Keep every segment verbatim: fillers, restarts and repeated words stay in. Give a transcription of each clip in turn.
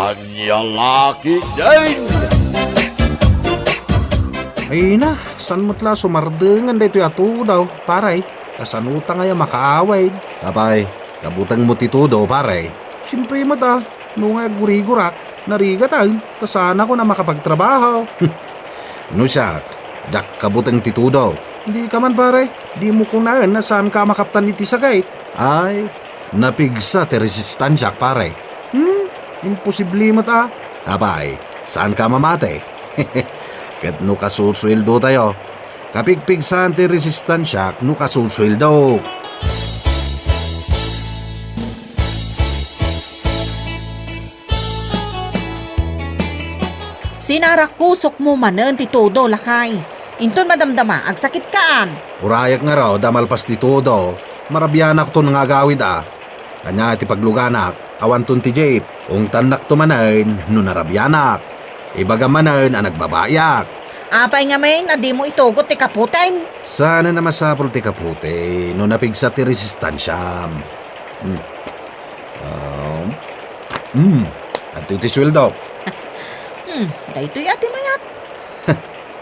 Ania la ketdin? Ay na, saan met la sumardengen daytoy a tudo, pare? Kasano ta ngay a makaawid? Apay, kabutengmo ti tudo, pare? Siempre met a, no nga aggurigurak, narigatan, ta saanakon a makapagtrabaho. No siak, diak kabuteng ti tudo. Dika man, pare, dimo kunaen a saanka a makaptan iti sakit. Ay, napigsa ti resistansiak, pare. Hmm? Imposible met a. Apay, saanka a mamati? Ket no kasusueldotayo, kapigpigsaan ti resistansiak no kasusueldo. Sinarakkusokmo manen ti tudo, lakay. Inton madamdama, agsakitkan. Urayek ngarud a malpas ti tudo, marabianakton nga agawid a. Ania ti pagluganak, awanton ti jeep, ungtannakto manen no narabianak. Ibagam manen a nagbabaiak. Apay ngamin a dimo itugot ti kaputem? Saanen a masapul ti kaputi no napigsa ti resistansiam. Hmm. Um, hmm. Adtoy ti sueldok. Hmm, daytoy a ti mayat.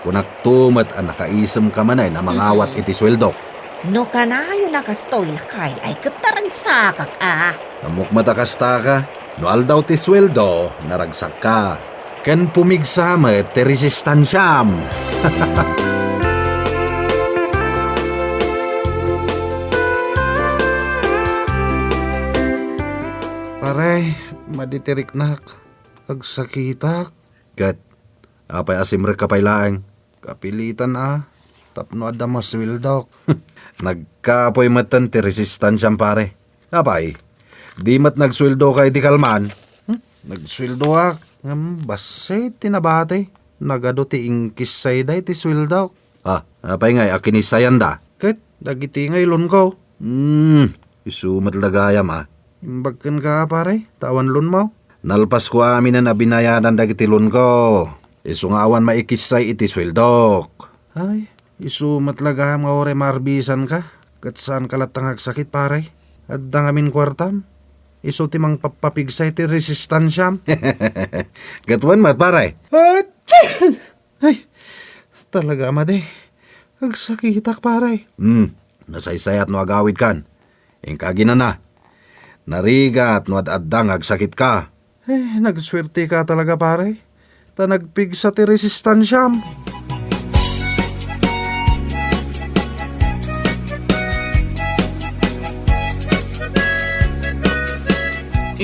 Kunakto met a nakaisemka manen a mangawat iti sueldok. No kanayon a kastoy, lakay, ay ket naragsakak a. Ammok met a kasta ka. No aldaw ti sueldo, naragsakka. Ken pumigsa met ti resistansiam. Pare, madi ti riknak. Agsakitak. Ket, apay a simrekka pay laeng? Kapilitan a, tapno adda masueldok. Nagkapoy metten ti resistansiam, pare. Apay, di met nagsueldoka idi kalman? Hmm? Nagsueldoak, ngem bassit ti nabati. Nagadu ti inkissayda iti sueldok. Ah, apay ngay a kinissayanda? Ket dagiti nga ilonko. Hmm, isu met la gayam a. Imbag kenka, pare, ta awan loanmo? Nalpasko aminen a binayadan dagiti loanko. Isu nga awan maikissay iti sueldok. Ay, isu met la gayam nga uray maarbisanka, ket saanka latta nga agsakit, pare. Adda ngamin kuartam. Isu ti mangpappapigsay ti resistansiam. Ket wen met, pare. Ay, talaga, madi. Agsakitak, pare. Hmm, nasaysayat no agawidkan. Inka aginana. Narigat no ad-adda nga agsakitka. Eh, nagsuerteka talaga, pare. Ta nagpigsa ti resistansiam.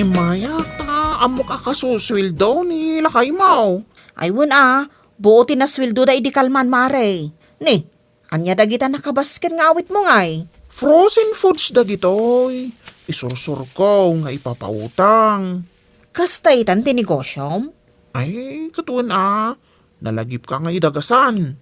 Immayak ta ammok a kasusueldo ni lakaymo. Ay, wen a, buo ti nasueldoda idi kalman, mare. Ni, ania dagita nakabasket nga awitmo ngay? Frozen foods dagitoy. Isursurko nga ipapautang. Kasta itan ti negosyom? Ay, ket wen a, nalagipka nga idagasan.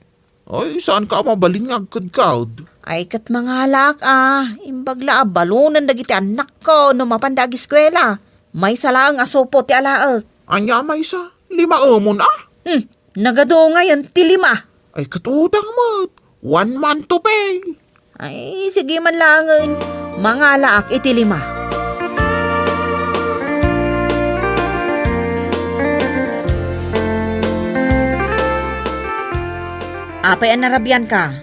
Ay, saanka a mabalin nga agkedkad? Ay, ket mangalaak a, imbag la a balonen dagiti annakko no mapanda agiskuela. Maysa laeng a supot ti alaek. Ania a maysa? Limaemon a? Hmm, nagadu ngayen ti lima. Ay, ket utang met. One month to pay. Ay, sige man laengen. Mangalaak iti lima. Apay a narabianka?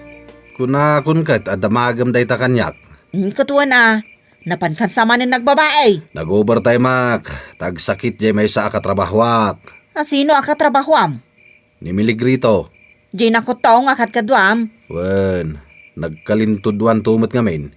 Kunakon ket a damagem dayta kaniak. Hmm, ket wen a, napankan sa manen nagbabae. Nag-overtime-ak, ta agsakit jay maysa a katrabahoak. A sino a katrabahoam? Ni Miligrito. Jay nakuttong a kadkaduam? Wen, nagkalintuduanto met ngamin.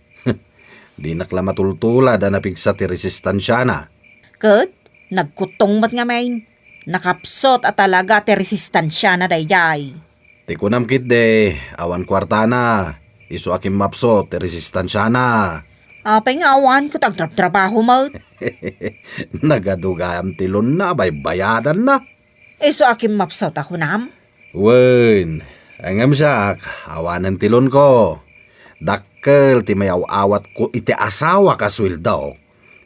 Dinak la matultulad a napigsa ti resistansiana. Ket, nagkuttong met ngamin. Nakapsut a talaga ti resistansiana daydiay. Ti kunam ketdi, awan kuartana, isu a kimmapsut ti resistansiana. Apay nga awan ket agtrabtrabaho met? Nagadu gayam ti loanna a baybayadanna. Isu a kimmapsut a kunam? Wen, ngem siak, awanen ti loanko. Dakkel ti mayaw-awatko iti asawak a sueldo.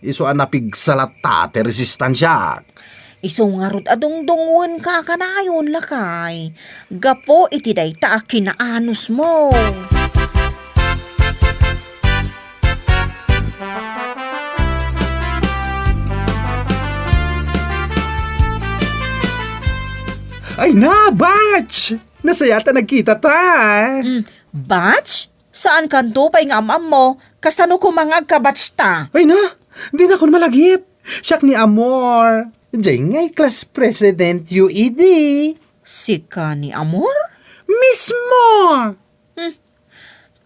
Isu a napigsa latta ti resistansiak. Isu ngarud a dungdungngoenka a kanayon, lakay, gapu iti dayta a kinaanusmo. Ay na, batch! Nasayaat a nagkitata. Mm, batch? Saan kanto pay nga am-ammo? Kasano koma nga agka-batch ta? Ay na, dinakon malagip. Siak ni Amor. Jay nga class president yu idi. Sika ni Amor? Mismo! Hmm.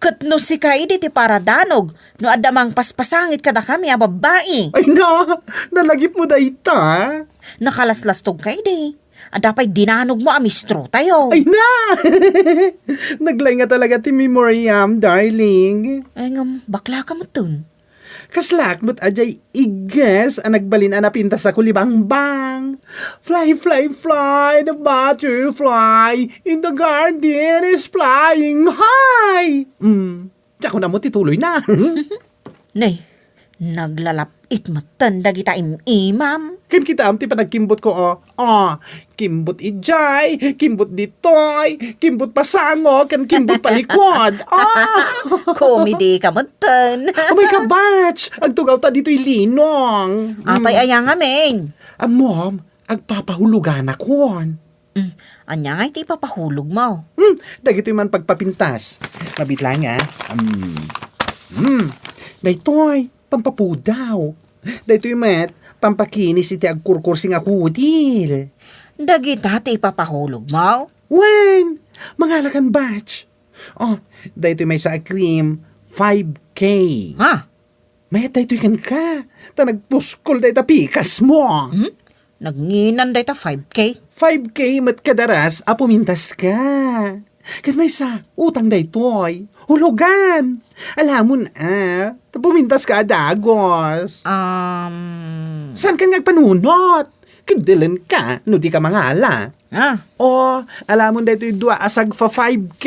Ket no sika idi ti paradanog no adda mangpaspasangit kadakami a babbai. Ay na, nalagipmo dayta. Nakalaslastogka idi. Adda pay dinanogmo a mistrotayo. Ay na! Naglaing nga talaga ti memoriam, darling. Ay ngem, baklaka metten. Kaslaak met a jay igges a nagbalin a napintas a kulibangbang. Fly, fly, fly, the butterfly in the garden is flying high. Hmm, diak kunam ti tuloyna. Ne, naglalap-it metten dagita im-imam. Ken kitaem ti panagkimbutko, o. O, kimbut idiay, kimbut ditoy, kimbut pasango, ken kimbut palikod. O! Komedika metten. Umay ka, batch! Agtugawta ditoy linong. Apay, mm, aya ngamin? Ammom, agpapahuloganakon. Mm, ania ngay ti ipapahulogmo? Hmm, dagitoy man pagpapintas. Mabiit laeng, a. Hmm. Hmm. Daytoy, pampapudaw. Daytoy met, pampakinis iti agkurkursing a kudil. Dagita ti ipapahulogmo? Wen, mangalakan, batch. O, daytoy maysa a cream, five K. Ha? Mayat daytoy kenka, ta nagpuskol dayta pikasmo. Hmm? Nagnginan dayta five K? Five K met kadaras a pumintaska. Ket maysa, utang daytoy. Hulogan. Alamon, a, ta pumintaska a dagos. Um. Saankan nga agpanunot? Ket dilenka no dika mangala. Ah. O, alamon daytoy dua a sagpa five K.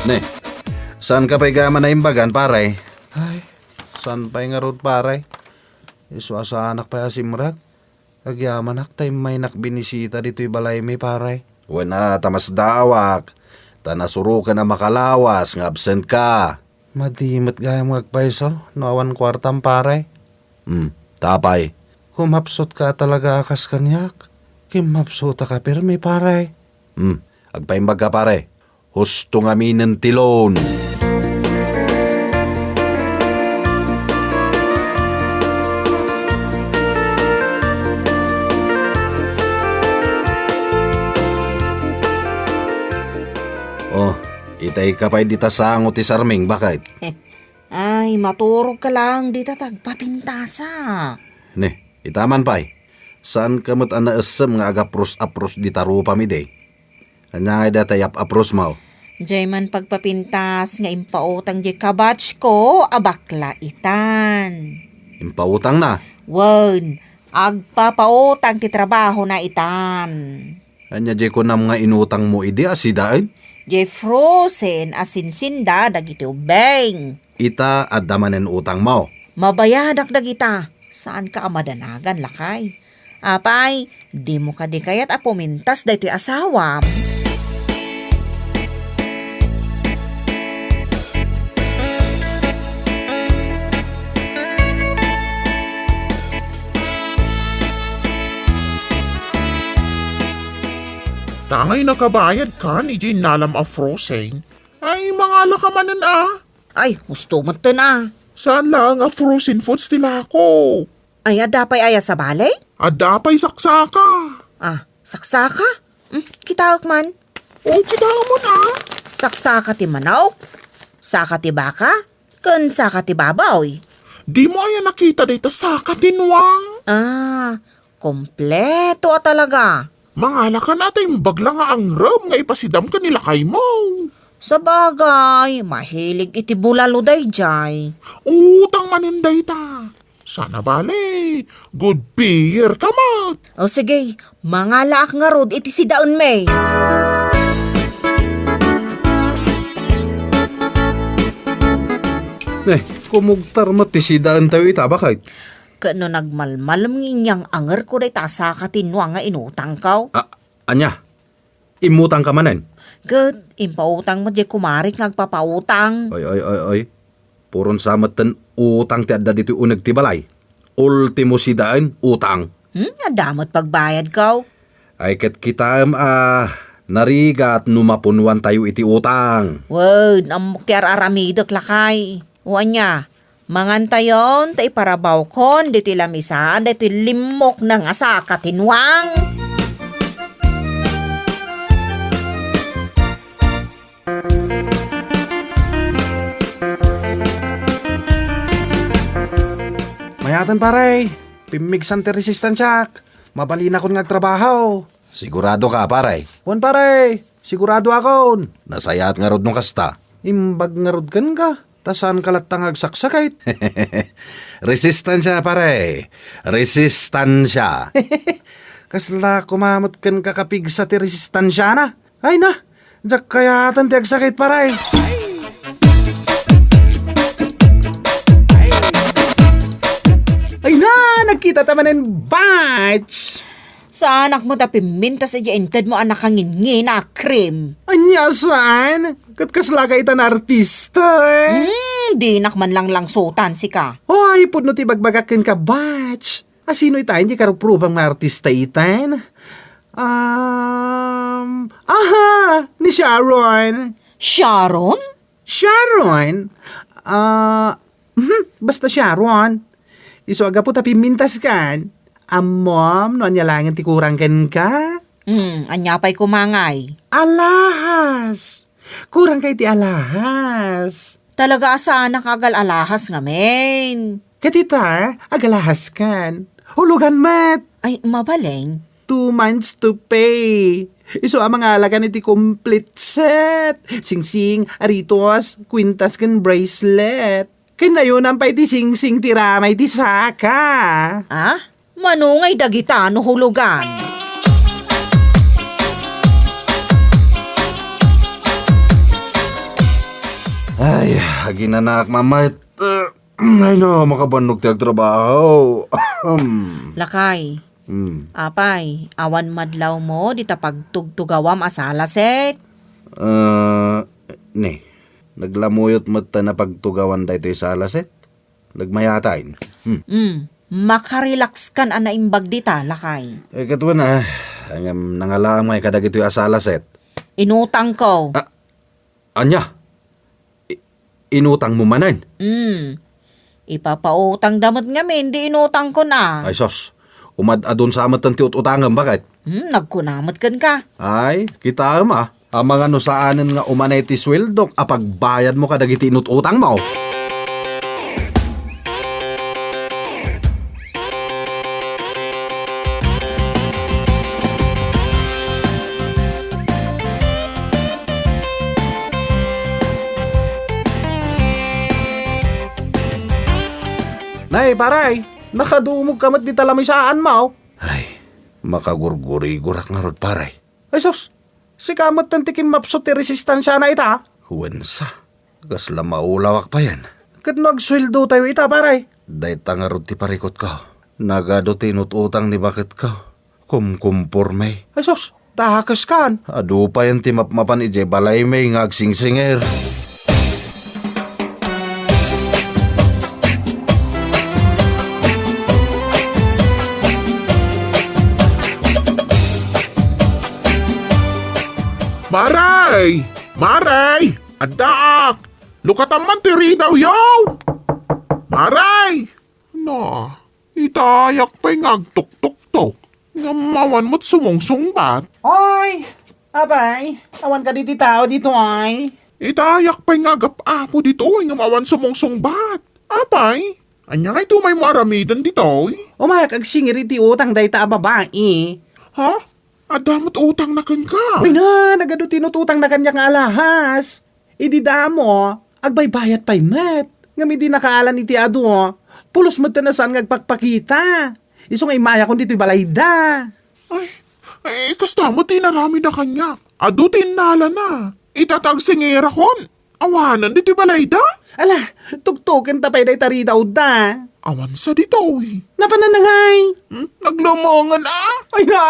Ne, saanka pay gayam a naimbagan, pare? Ay, saan pay ngarud, pare? Isu a saanak pay a simrek. Agyamanak ta immaynak binisita ditoy balaymi, pare. Wen a, ta masdaawak, ta nasuroken a makalawas nga absent ka. Madi met gayam nga agpayso no awan kuartam, pare. Hmm, ta apay? Kumapsutka a talaga a kas kaniak. Kimmapsutaka pirmi, pare. Hmm, agpaimbag ka, pare. Husto ngaminen ti loan. Oh, itay ka pay dita sango ti sarming, baket? Ay, maturogka laeng dita ta agpapintasak. Ne, ita man pay. Saanka met a naessem nga agapros-apros dita rupam idi? Ania ngay dayta iyap-aprosmo? Diay man pagpapintas nga impautang diay kabatchko a bakla itan. Impautangna? Wen, agpapautang ti trabahona itan. Ania diay kunam nga inutangmo idi a sidaen? Diay frozen a sinsinda dagiti ubbing. Ita, adda manen utangmo? Mabayadak dagita. Saanka a madanagan, lakay. Apay, dimo kadi kayat a pumintas daytoy asawam? Tangay nakabayadkan iti innalam a frozen. Ay, mangalaka manen a. Ay, husto metten a. Saan laeng a frozen foods ti lako? Ay, adda pay aya sabali? Adda pay saksaka. Ah, saksaka? Hmm, kitaek man. O, kitaem man a. Saksaka ti manok, saka ti baka, ken saka ti baboy. Dimo aya nakita dayta saka ti nuang? Ah, kompleto a talaga. Mangalakan a ta imbag la nga angrem nga ipasidam ken ni lakaymo. Sabagay, mahilig iti bulalo daydiay. Utang manen dayta. Saan a bale, good pair ka met. O sige, mangalaak ngarud iti sidaenmi. Ne, kumugtar met ti sidaentayo ita, baket? Ket no nagmalmalem nga inyang-angerko dayta a saka ti nuang nga inutangko? A-, ania? Immutangka manen. Ket impautang met diay kumarik nga agpapautang. Oy, oy, oy, oy. Puron sa metten utang ti adda ditoy uneg ti balay. Ultimo sidaen, utang. Hmm, adda met pagbayadko. Ay, ket kitaem a narigat no mapunuantayo iti utang. Wen, ammok ti ar-aramidek, lakay. O ania, mangantayon ta iparabawkon ditoy lamisaan daytoy limmok nga saka ti nuang. Mayaten, pare. Pimmigsan ti resistansiak. Mabalinakon nga agtrabaho. Sigurado ka, pare? Wen, pare. Sigurado akon. Nasayaat ngarud no kasta. Imbag ngarud kenka. Ta saanka latta nga agsaksakit. Resistansia, pare. Resistansia. Kasla koma met kenka kapigsa ti resistansiana. Ay na, diak kayaten ti agsakit, pare. Ay na, nagkita ta manen, batch! Saanak met a pimmintas idiay intedmo a nakanginngina a cream. Ania saan? Ket kaslaka itan artista, eh. Hmm, dinak man langlangsutan, sika. Ay, pudno ti bagbagak kenka, batch. A, sino itan diay karuprubam nga artista itan? Um, aha, ni Sharon. Sharon? Sharon? Ah, mhm, basta Sharon. Isu a gapu ta pimmintaskan. Ammom no ania laengen ti kurang kenka? Hmm, ania pay koma ngay? Alahas. Kurangka iti alahas. Talaga a saanak agal-alahas ngamin. Ket ita, agalahaskan. Hulugan met. Ay, mabalin. Two months to pay. Isu a mangalakan iti complete set. Singsing, aritos, kwintas, ken bracelet. Ken nayonam pay ti singsing ti ramay ti saka. Ah? Mano ngay dagita no hulugan? Ay, aginanak, mamayt. Ay na, makabannog ti agtrabaho. Lakay, Hmm. apay, awan madlawmo dita pagtugtugawam a salaset? Ah, ne, naglamuyot met ta napagtugawan daytoy salaset. Nagmayatan. Hmm. Hmm, makarelaxkan a naimbag dita, lakay. Eh, ket wen, ah, ngem nangalaam ngay kadagitoy a salaset. Inutangko. Ah, ania? I-, inutangmo manen? Hmm. Ipapautangda met ngamin di inutangkon a. Ay sus, umad-adun sa metten ti ut-utangem, baket? Hmm, nagkuna met kenka. Ay, kitaem a. Amangan no saanen nga umanay ti sueldok a pagbayadmo kadagiti inut-utangmo. Nay, pare, nakadumog ka met dita lamisaanmo. Ay, makagurgurigorak ngarud, pare. Ay sus, sika metten ti kimmapsut ti resistansiana ita? Wen sa, kasla maulawak payen. Ket no agsueldotayo ita, pare? Dayta ngarud ti parikutko. Nagadu ti inut-utang ni baketko. Kumkumporme. Ay sus, dakeskan. Adu payen ti mapmapan idiay balaymi nga agsingsingir. Maray! Maray! Addaak! Lukatan man ti ridawyo! Maray! Na, itayak pay nga agtuktoktok, ngem awan met sumungsungbat. Oy! Apay, awan kadi ti tao ditoy? Itayak pay nga agap-apo ditoy, ngem awan sumungsungbat. Apay, ania ngay ti umaymo aramiden ditoy? Umayak agsingir iti utang dayta a babai. Ha? Adda met utangna kenka? Ay na, nagadu ti inut-utangna kaniak nga alahas. Idi damo, agbaybayat pay met. Ngem idi nakaalan iti adu, pulos met ti saan nga agpakpakita. Isu nga immayakon ditoy balayda. Ay, ay, kasta met ti inaramidna kaniak. Adu ti innalana. Ita ti agsingirakon. Awanen ditoy balayda? Ala, tuktokenta pay dayta ridawda. Awan sa ditoy. Napanan na ngay? Hmm? Naglumongen a? Ay na!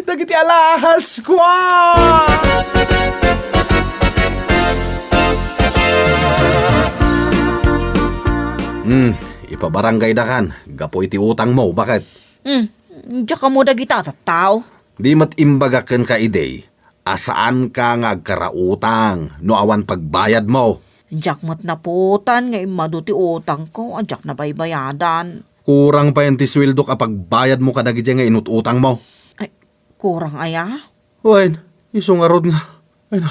Dagiti alahas ko a! Hmm, ipabarangaydakan gapu iti utangmo, baket? Hmm, diak ammo dagita a tattao. Di met imbagak kenka idi a saanka nga agkarautang no awan pagbayadmo. Diak met naputan nga immadu ti utangko a diak nabaybayadan. Kurang payen ti sueldok a pagbayadmo kadagiti nga inut-utangmo. Ay, kurang aya? Wen, isu ngarud nga. Ay na,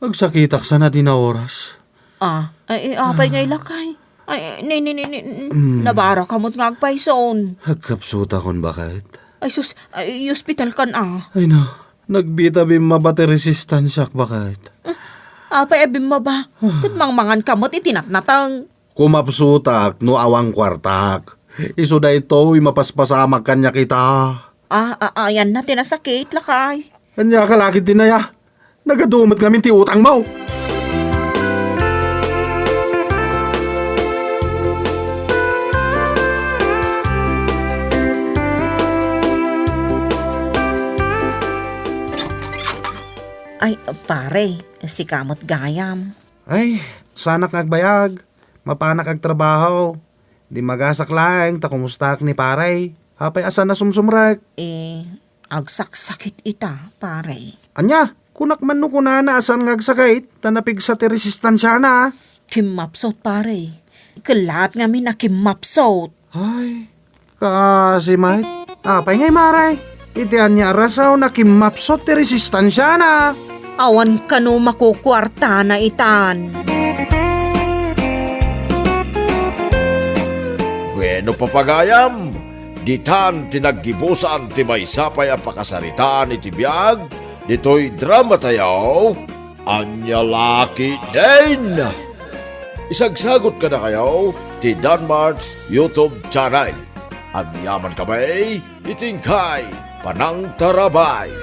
agsakitak sana dina oras. Ah, ay, ay, apay nga ilakay? Ay, ni, ni, ni, ni, Mm. Nabara ka met nga agpayson. Agkapsutakon, baket. Ay, sus, ay, ospital kan a. Ay na, nagbita bimmaba ti resistansiak, baket. Ah, apay a bimmaba? Ah. Ket mangmangan ka met iti natnateng. Kumapsutak no awan kuartak. Isu daytoy mapaspasamak kaniak ita. Ah, ah, ayanna ti nasakit, lakay. Ania ka lakay dinaya? Nagadu met ngamin ti utangmo. Ay, pare, sika met gayam. Ay, saanak nga agbayag. Mapanak agtrabaho. Dimmagasak laeng ta kumustaak ni pare. Apay a saan a sumsumrek? Eh, agsaksakit ita, pare. Ania? Kunak man no kunana a saan nga agsakit ta napigsa ti resistansiana. Kimmapsot, pare. Kellaat ngamin a kimmapsot. Ay, kaasi met. Apay ngay, mare? Iti ania a rason a kimmapsot ti resistansiana? Awan kano makukuartana itan. Bueno, papagayam, ditan ti naggibusan ti maysa pay a pakasaritaan iti biag ditoy dramatayo. Ania la ketdin? Isagsagut kadakayo ti Danmart's YouTube channel. Agyaman kami iti inkay panangtarabay.